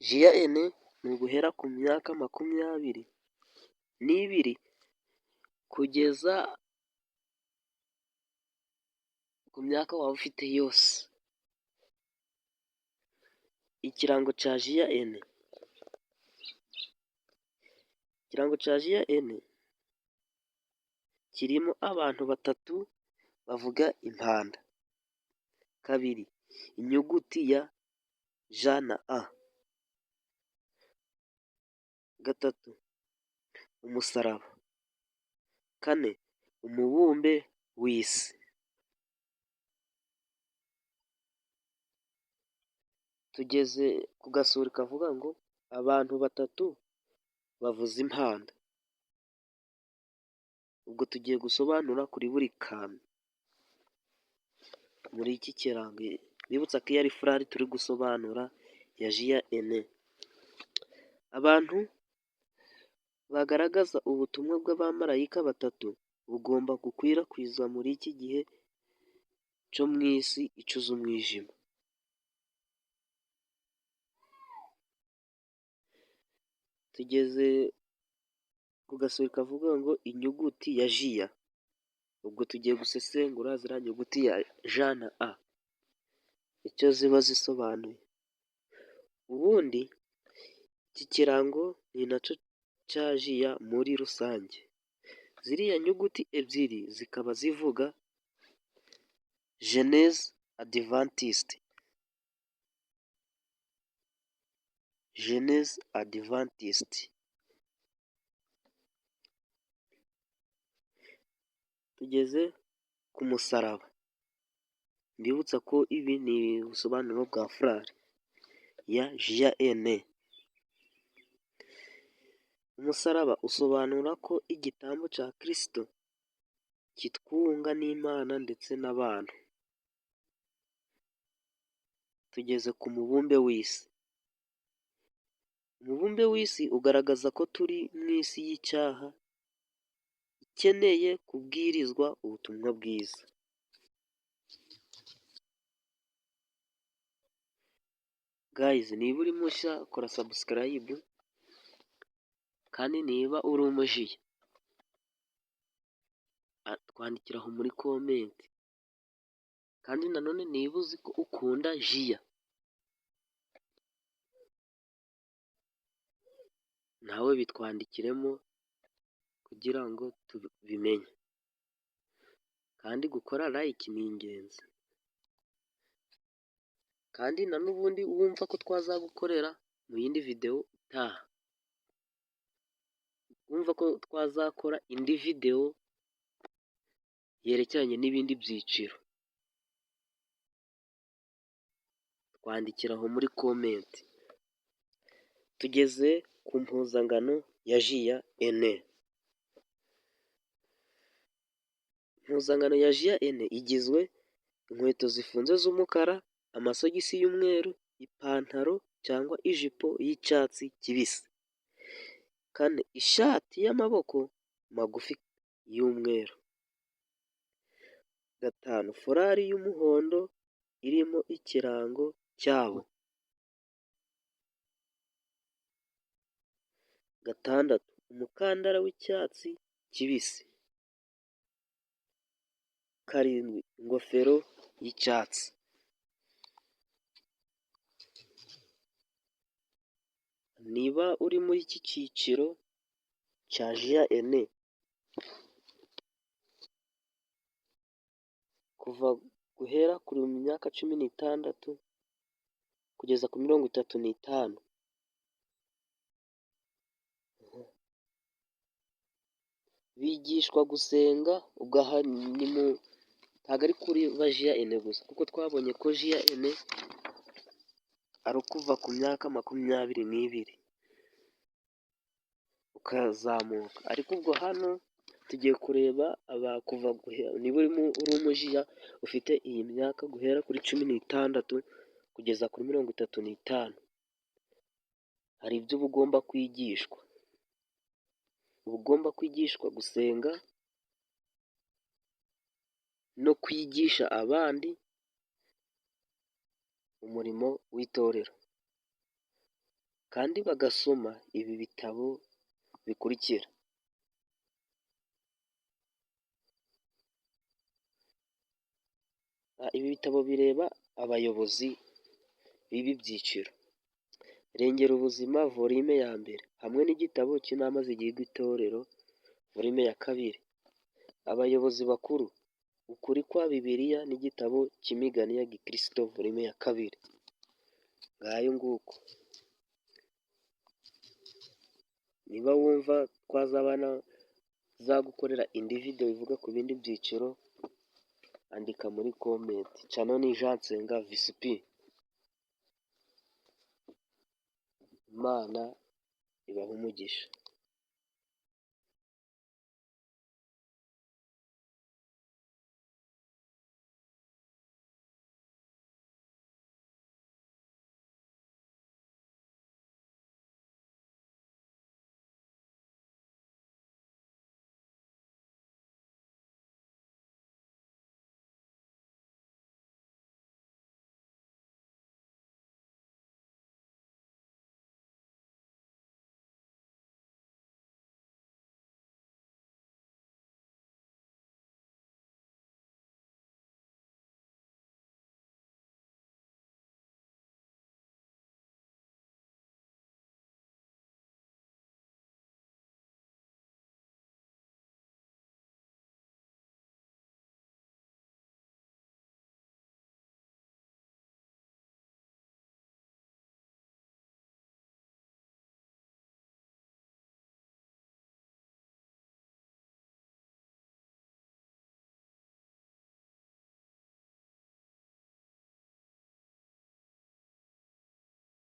Jiyane ni uguhera ku myaka 22 kugeza ku myaka waba ufite yose. Ikirango ca jiyene, ikirango ca jiyene kirimo abantu batatu bavuga impanda. Kabiri, inyuguti ya ja na a. Gatatu, umusaraba. Kane, umubumbe w'isi. Tugeze ku gasuri kavuga ngo abantu batatu bavuza impanda. Ubwo tugiye gusobanura kuri buri kantu muri iki kirango. Mbibutsa ko iyi ari furari turi gusobanura ya jiyene. Abantu bagaragaza ubutumwa bw'abamarayika batatu bugomba gukwirakwizwa muri iki gihe cyo mu isi icuze umwijima. Tugeze ku gasuri kavuga ngo inyuguti ya jiya. Ubwo tugiye gusesengura ziriya nyuguti ya ja na a icyo ziba zisobanuye. Ubundi iki kirango ni naco ca jiya muri rusange. Ziriya nyuguti ebyiri zikaba zivuga jeneze adivantisite, jeneze adivantisite. Tugeze ku musaraba. Mbibutsa ko ibi ni ubusobanuro bwa furari ya jiyene. Umusaraba usobanura ko igitambo ca Kirisito kitwunga n'Imana ndetse n'abantu. Tugeze ku mubumbe w'isi. Umubumbe w'isi ugaragaza ko turi mu isi y'icyaha ikeneye kubwirizwa ubutumwa bwiza. Gayizi, niba uri mushya kora sabusikarayibu, kandi niba uri umujiya twandikira aho muri komenti. Kandi nanone niba uzi ko ukunda jiya, nawe bitwandikiremo kugira ngo tubimenye. Kandi gukora layike ni ingenzi. Kandi na n'ubundi wumva ko twazagukorera mu yindi videwo itaha, wumva ko twazakora indi videwo yerekeranye n'ibindi byiciro, twandikira aho muri komenti. Tugeze ku mpuzangano ya jiyene. Impuzangano ya jiyene igizwe inkweto zifunze z'umukara, amasogisi y'umweru, ipantaro cyangwa ijipo y'icyatsi kibisi. Kane, ishati y'amaboko magufi y'umweru. Gatanu, furari y'umuhondo irimo ikirango cyabo. Gatandatu, umukandara w'icyatsi kibisi. Karindwi, ingofero y'icyatsi. Niba uri muri iki cyiciro cya jiyene, kuva guhera kuri mu myaka 16 kugeza kuri 35, bigishwa gusenga. Ubwo aha ni mu ntabwo ari kuri ba jiyene gusa, kuko twabonye ko jiyene ari ukuva ku myaka 22 ukazamuka. Ariko ubwo hano tugiye kureba kuva niba uri umujiya ufite iyi myaka guhera kuri 16 kugeza kuri 35, hari ibyo uba ugomba kwigishwa. Uba ugomba kwigishwa gusenga no kwigisha abandi umurimo w'itorero. kandi bagasoma ibi bitabo bikurikira. Ibi bitabo bireba abayobozi b'ibi byiciro: Rengera ubuzima volume ya mbere, hamwe n'igitabo cy'inama zigirwa itorero volume ya kabiri. Abayobozi bakuru: Ukuri kwa Bibiliya n'igitabo cy'imigani ya gikirisito volume ya kabiri. Ngayo nguko. Niba wumva twazabana zagukorera indi videwo ivuga ku bindi byiciro, andika muri komenti. Cano ni Jean Nsenga visipi. Imana ibahe umugisha.